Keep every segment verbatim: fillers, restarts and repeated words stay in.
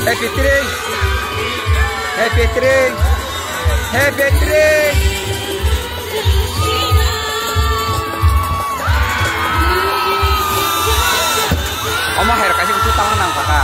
Happy three. Happy three. Happy three. Omo hai rok kaisa kuchuk tangma nang kha.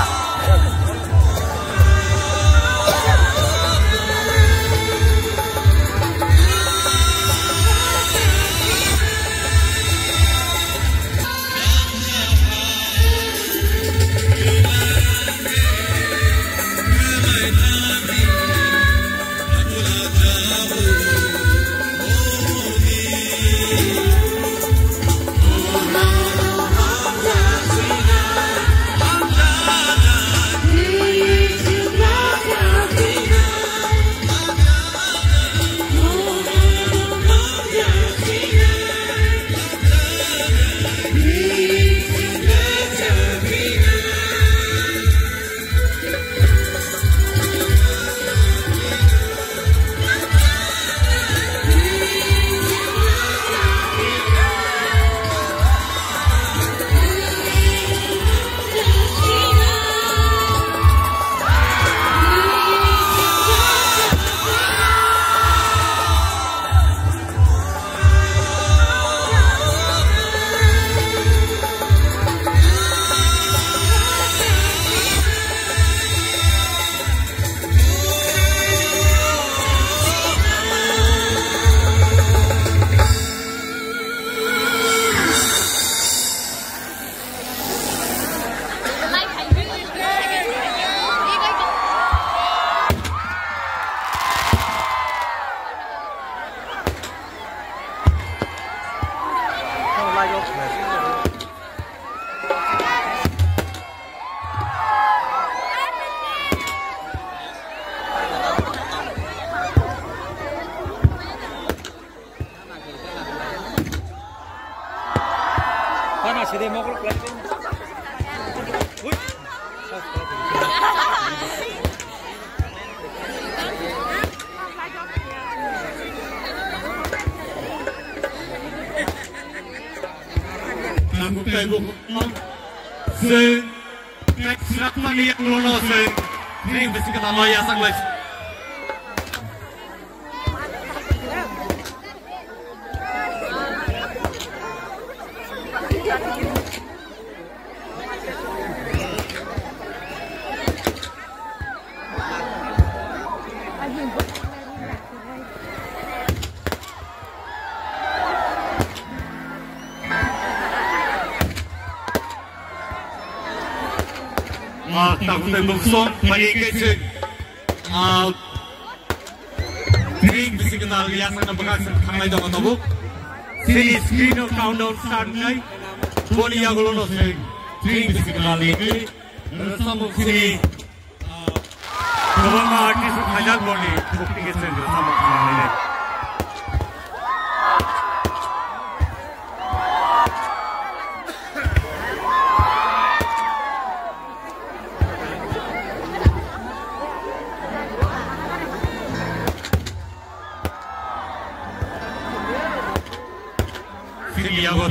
Nangkuk taibo. Sing. Tek srak mani yang lono sing. Ring bisi kena lo ya sang lai. Ah, tak butai mungsong, pai ke sing. Ah, Ring bisi kwtal ya sana bwkha se thanglai tongo tabuk. Sini screen o countdown start khai. Boni yagulo no se ring bisi kwtal ni. Samung sini. Kwbangma artist khaijak boni bukti khe chwng samung khlainai. Sini yago.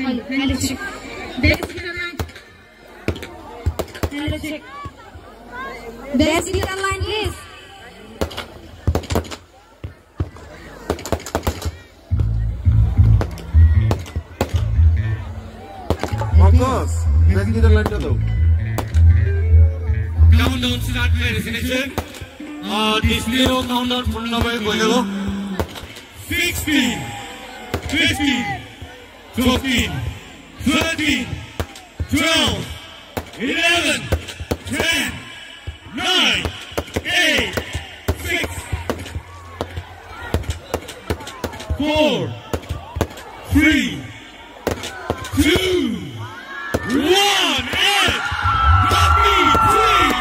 Hello, check. Best singer line. Hello, check. Best singer line, please. Pankaj, best singer line ta do. Countdown start khlai rwsini chwng. Ah, display o countdown phunukna bai koilago. Sixteen, fifteen, fourteen, thirteen, twelve, eleven, ten, nine, eight, six, four, three, two, one, and happy three.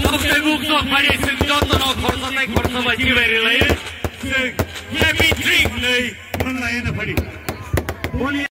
Tei buk sok phari, chwng jotono khorsa tei khorsa bai chibai rwlai. Chwng happy drink nai phunlai na phari.